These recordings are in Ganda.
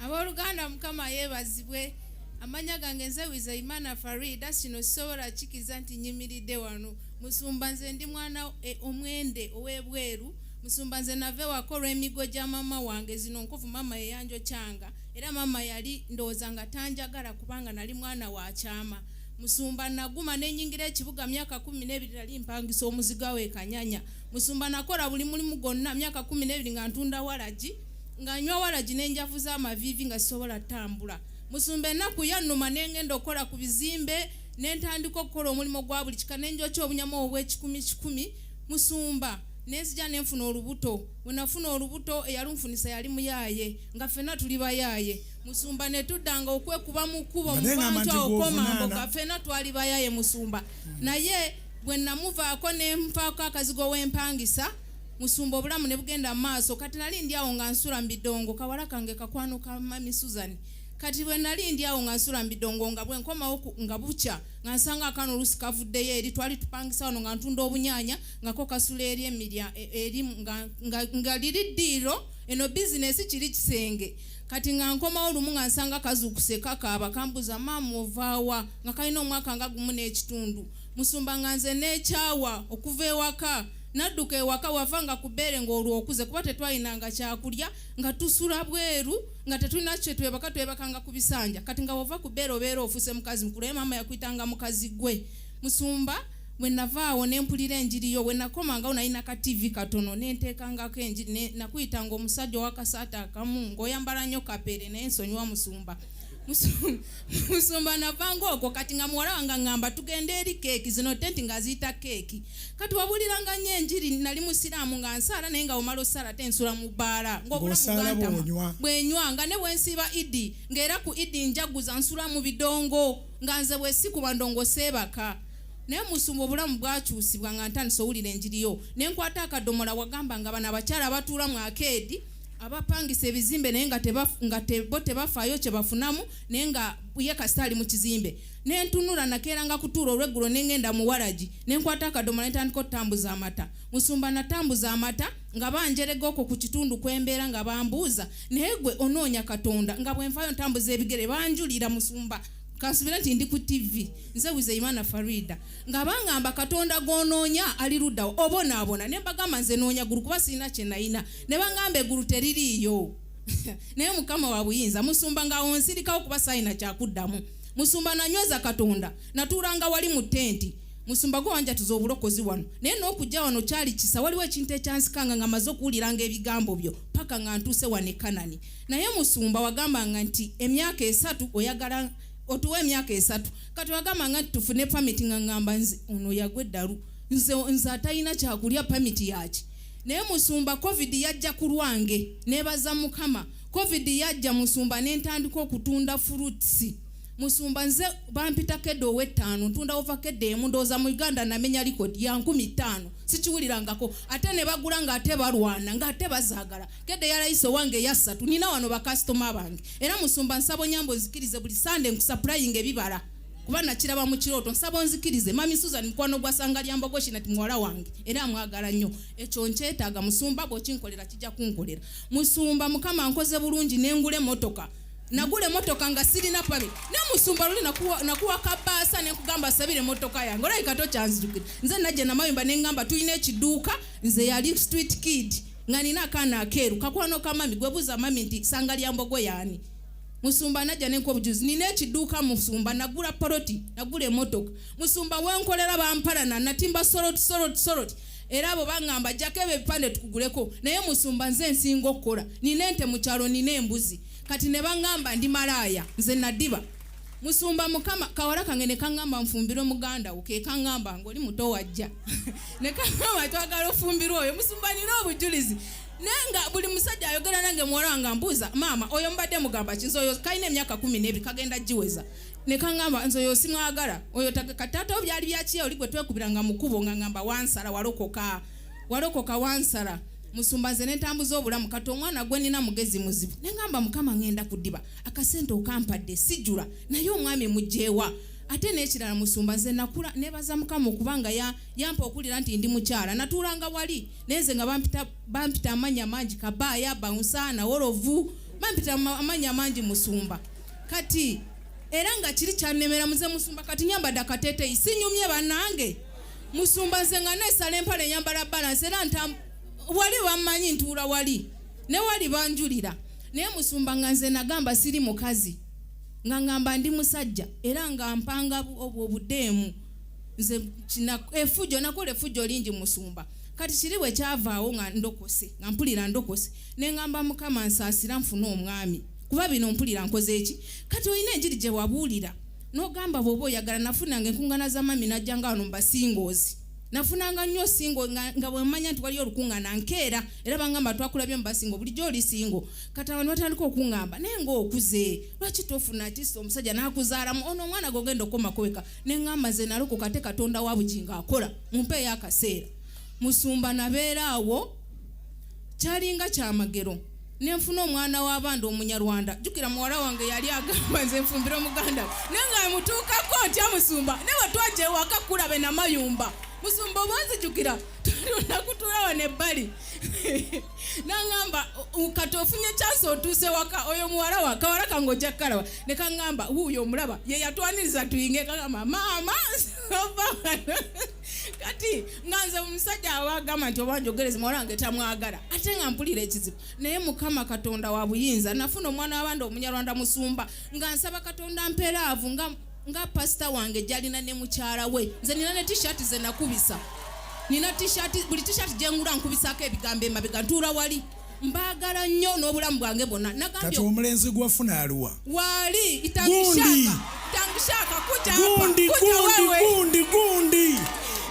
Abooluganda, Mukama yeebazibwe. Amanya gange nze Wizaimana Farida. Kino sisobola kikiriza nti nyimiridde wano. Musumba, nze ndi mwana omwende ow'ebweru. Musumba, nze nava ewaka olw'emiggo gya mama wange. Zino nkovu mama yeyanjokyanga, era mama yali ndowooza nga tanjagala kubanga nali mwana wa kyama. Musumba, naguma nenyingira ekibuga. Myaka 12 nali mpangisa omuzigo awo ekanyanya. Musumba, nakola buli mulimu gwonna. Myaka 12 nga ntunda walagi, nga nywa walagi n'enjavu z'amaviivi, nga sisobola ttambula. Musumba, ennaku yannuma, nengenda okukola ku bizimbe, nentandika okukola omulimu gwa buli kika, nenjokya obunyama obw'ekikumi kikumi. Musumba, nenzija nenfuna olubuto. Bwe nafuna olubuto, eyalunfunisa yali muyaaye, nga ffenna tuli bayaaye. Musumba, ne tuddanga okwekuba mu kkubo mu Nga ngamba bantu nti awo gw'ovunaana. komamboka, ffenna twali bayaaye. Musumba, naye bwe namuvaako ne nfaako akazigo w'empangisa, musumba, obulamu ne bugenda mu maaso. Kati nali ndi awo nga nsula mu bidongo. Kawala kange kakwano ka Mami Susan. Kati bwe nali ndi awo nga nsula mu bidongo, nga bwe nkomawo nga bukya, nga nsanga akaana oluusi kavuddeyo eri. Twali tupangisa wano, nga ntunda obunyaanya, nga ko kasula eri emirya eri nga liri ddiiro. Eno bizinesi kiri kisenge. Kati nga nkomawo lumu, nga nsanga kazuukuse kakaaba, kambuuza, "Maama, ovaawa?" Nga kalina omwaka nga gumu n'ekitundu. Musumba, nga nze neekyawa okuva ewaka. Nadduka ewaka. Wavanga ku bbeere ng'olwo okuze, kuba tetwalinanga kyakulya, nga tusula bweru, nga tetulina kye twebaka, twebakanga ku bisanja. Kati nga wova ku bbeere, obeera ofuuse mukazi mukulu, naye maama yakuyitanga mukazi gwe. Musumba, bwe navaawo ne mpulira enjiri yo. Bwe nakomangawo, nalina ka TV katono, nenteekangako enjiri. Nakuyitanga omusajja owakasaati akamu, ng'oyambala nnyo kapere, naye nsonyiwa, musumba. Musumba, navanga okwo. Kati nga muwala wange ŋŋamba, "Tugende eri keeki zino." Tenti nga ziyita keeki. Kati wabuliranga nnyo enjiri. Nali musiraamu, nga nsaala, naye nga omala osaala tensula mu bbaala, ng'obulamu Ng'osaala bwantama. Bw'onywa. Bwenywa, nga ne bwensiiba Idi, ng'era ku Idi njaguza, nsula mu bidongo, nga nze bwesikuba ndongo seebaka. Naye musumba, obulamu bwakyusibwa nga ntandise owulira enjiri yo. Nenkwata akadomola. Wagamba nga bano abakyala abatuula mu arcade, abapangisa ebizimbe, naye nga bo tebafaayo kye bafunamu, naye nga ye kasita ali mu kizimbe. Nentunula, nakeeranga kutuula olweggulo, nengenda mu waragi, nenkwata akadomola, nentandika okutambuza amata. Musumba, natambuza amata nga banjerega okwo ku kitundu kwembeera, nga bambuuza, "Naye gwe onoonya Katonda?" Nga bwenfaayo ntambuza ebigere, banjulira. Musumba, kansubire nti ndi ku TV. Nze Wizeimana Farida. Nga bangamba, "Katonda gw'onoonya ali luddawo, obonaabona?" Ne mbagamba, "Nze noonya ggulu, kuba sirina kye nayina." Ne bangamba, "Eggulu teririiyo." Naye Mukama wa buyinza. Musumba, nga onsirikawo kuba saalina kyakuddamu. Musumba, nanyweza Katonda. Natuulanga wali mu tenti. Musumba, gwe wanjatuza obulokozi wano, naye n'okujja wano kyali kisa. Waliwo ekintu ekyansikanga nga maze okuwuliranga ebigambo byo paka nga ntuuse wano e Kanani. Naye musumba, wagambanga nti emyaka 3, oyagala otuwa emyaka 3. Kati wagambanga nti tufune pamiti, nga ngamba, "Nze ono yagwa eddalu, nze atalina kyakulya, pamiti yaki?" Naye musumba, COVID yajja ku lwange. Nebaza Mukama. COVID yajja, musumba, nentandika okutunda fruits. Musumba, nze bampita kedde ow'ettaano, ntunda ovakadde emu. Ndowooza mu Uganda namenya likodi ya 5000, sikiwulirangako. Ate ne bagula, ng'ate balwana, ng'ate bazaagala. Kedde yalayise owange eyassatu. Nina wano bakasitoma bange. Era musumba, nsaba onyamba onzikirize buli Sande nkusupplyinga ebibala, kuba nakiraba mu kirooto. Nsaba onzikirize. Mami Susan, mukwano gwa Sanga Lyambogoshi, nati muwala wange, era amwagala nnyo. Ekyo nkyetaaga, musumba. Bw'okinkolera, kijja kunkolera. Musumba, Mukama nkoze bulungi, nengula emmotoka. Nagula emotoka nga sirina permit. Ne musumba, luli nakuwa kabaasa, nenkugamba sabira emotoka yange. Olabika tokyanzijukira. Nze najja namayumba, neŋŋamba tulina ekiduuka. Nze yali street kid, nga nina akaana akeeru, kakwano ka mami. Gwe buuza mami nti Sanga Lyambogo yaani. Musumba, najja nenkuwa obujuzi. Nina ekiduuka, musumba. Nagula poloti, nagula emotoka. Musumba, wenkolera bampalana, natimba soroti, soroti, soroti. Era abo baŋŋamba, "Jjako ebyo ebipande tukuguleko." Naye musumba, nze nsinga okukola. Nina ente mu kyalo, nina embuzi. Kati ne baŋŋamba ndi malaaya. Nze nadiba. Musumba, Mukama kawala kange ne kaŋŋamba nfumbirwe muganda wo. Ke kaŋŋamba ng'oli muto wajja, ne kaŋŋamba, "Twagala ofumbirwe oyo." Musumba, nina obujulizi. Naye nga buli musajja ayogera nange, muwala wange ambuuza, "Maama, oyo mubadde mugamba ki?" Nze oyo kalina emyaka 12, kagenda giweza. Ne kaŋŋamba, "Nze oyo simwagala oyo." Kataata wo byali byakiya oli gwe twekubiranga mu kkubo, nga ŋŋamba, "Wansala, walokoka, walokoka, wansala." Musumba, nze nentambuza obulamu. Kati omwana gwe nina mugezi muzibu. Neŋŋamba, "Mukama, ŋŋenda kudiba, akasente okampadde sijula, naye omwami mugjewa?" Ate n'ekirala, musumba, nze nakula nebaza Mukama okubanga yampa okuwulira nti ndi mukyala. Natuulanga wali, naye nze nga bampita amannya mangi: kabaaya, bouncer, nawolovu. Bampita amannya mangi musumba. Kati era nga kiri kyannemera muze musumba kati nyambadde akateeteeyi sinyumye bannange. Musumba nze nga neesala empale nyambala balance era wali bammanyi ntuula wali ne wali banjulira. Naye musumba nga nze nagamba siri mukazi nga ngamba ndi musajja era nga mpanga obwo obudeemu. Nze efujjo nakola efujjo lingi musumba. Kati kiri bwe kyavaawo nga ndokose nga mpulira ndokose ne ngamba Mukama nsaasira nfune omwami kuba bino mpulira nkoze eki. Kati olina enjiri gye wabuulira n'ogamba bw'oba oyagala. Nafunanga enkuŋŋaana za mami najjanga wano mu basingoozi, nafunanga nnyo singo nga bwe mmanya nti waliyo olukuŋŋaana nkeera era bangamba twakulabye mu basingo bulijjo oli singo. Kati abantu batandika okuŋŋamba naye ng'okuze lwaki tofuna kisa omusajja n'akuzaalamu ono omwana gw'ogenda okukomako weka. Ne ŋŋamba nze nalokoka ate Katonda wa Bugingo akola mumpeeyo akaseera. Musumba nabeera awo kyalinga kyamagero ne nfuna omwana w'abandi omunyarwanda. Jjukira muwala wange yali agamba nze nfumbira omuganda naye nga mutuukako ntya musumba ne bwe twajja ewaka kulabe namayumba musumba oba onzijukira nakutuula wano ebbali nangamba kati ofunye chance otuuse waka oyo muwala wa kawala kange ojja kukalaba ne kaŋŋamba wuuyo omulaba ye yatwaniriza tuyinge kagamba maama ova wano. Kati nga nze omusajja aba agamba nti oba njogereze muwala wange tamwagala ate nga mpulira ekizibu. Naye Mukama Katonda wa buyinza nafuna omwana w'abandi omunyarwanda musumba nga nsaba Katonda mperaavu nga pasita wange gy'alina ne mukyala we. Nze nina ne t-shirt ze nakubisa, nina t-shirt, buli t-shirt gye ngula nkubisaako ebigambo emabega ntuula wali. Mbaagala nnyo n'obulamu bwange bwonna. Nagambye Kati omulenzi gwafuna aluwa? Waali Gundi. Itangishaka kuja hapa. Gundi, Kuja gundi, wewe. gundi, gundi.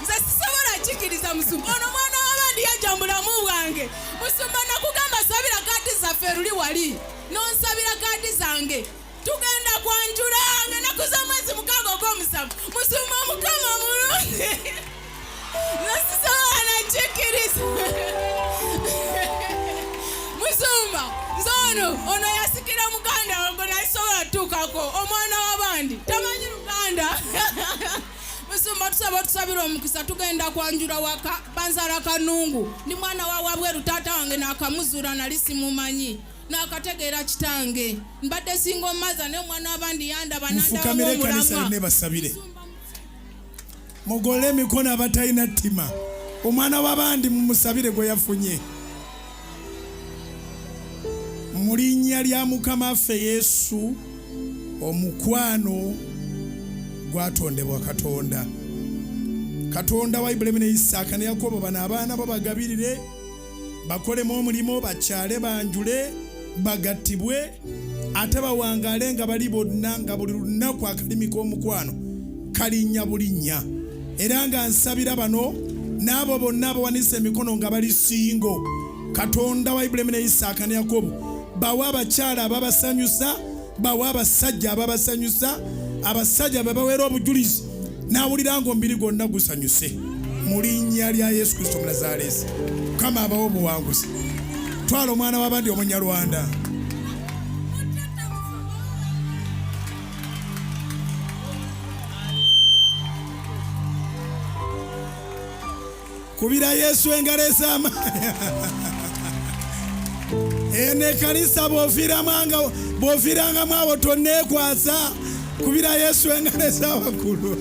Nze sisobola kikiriza musumba. Ono mwana w'abandi yajja mu bulamu bwange. Musumba nakugamba sabira kaadi zaffe luli wali. Nonsabira kaadi zange. Tugenda kwanjula ng'ennaku z'omwezi 6 ogw'omusanvu. Musumba Mukama mulungi. Nze sisobola nakikiriza. Musumba, nze ono yasikira muganda wange nasobola tuukako omwana w'abandi tamanyi Luganda. Musumba tusaba tusabira omukisa tugenda kwanjula waka banzala Kanungu. Ndi mwana wa wabweru taata wange n'akamuzuula nali simumanyi. N'akategeera kitange. Mbadde single mother naye omwana w'abandi yandaba n'andaba Mufukamire ekkanisa ng'omulamwa. yonna ebasabire. Mugole emikono abatalina ttima. Omwana w'abandi mumusabire gwe yafunye. Mu linnya lya Mukama waffe Yesu, omukwano gwatondebwa Katonda. Katonda wa Ibulayimu ne Isaaka ne Yakobo bano abaana bo bagabirire, bakolemu omulimu, bakyale, banjule, bagattibwe, ate bawangaale nga bali bonna nga buli lunaku akalimi k'omukwano kalinnya bulinnya. Era nga nsabira bano n'abo bonna abawanise emikono nga bali singo, Katonda wa Ibulayimu ne Isaaka ne Yakobo bawe abakyala ababasanyusa, bawe abasajja ababasanyusa, abasajja be baweera obujulizi n'awulira ng'omubiri gwonna gusanyuse. Mu linnya lya Yesu Kristo Omunazaaleesi, Mukama abawe obuwanguzi. Twala omwana w'abandi omunyarwanda. Kubira Yesu engalo ez'amaanyi. Eno ekkanisa bw'ofiirangamu awo tonneekwasa. Kubira Yesu engalo ez'awaggulu.